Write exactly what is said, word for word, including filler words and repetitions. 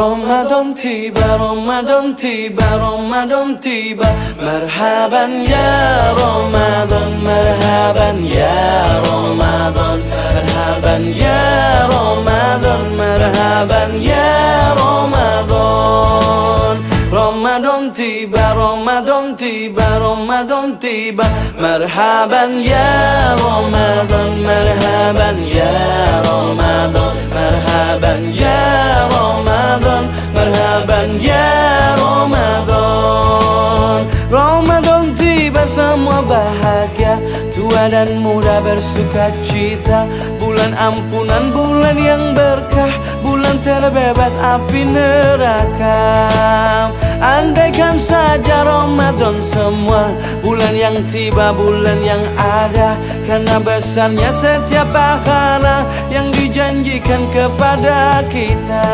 Ramadan tiba, Ramadan tiba, Ramadan tiba. Marhaban ya Ramadan, marhaban ya Ramadan, marhaban ya Ramadan, marhaban ya Ramadan. Ramadan tiba, Ramadan tiba, Ramadan tiba. Marhaban ya Ramadan, marhaban ya Ramadan, marhaban ya Ramadan, marhaban ya Ramadan. Ramadan tiba, semua bahagia, tua dan muda bersukacita. Bulan ampunan, bulan yang berkah, bulan terbebas api neraka. Andaikan saja Ramadan semua, bulan yang tiba, bulan yang ada, karena besarnya setiap pahala yang dijanjikan kepada kita.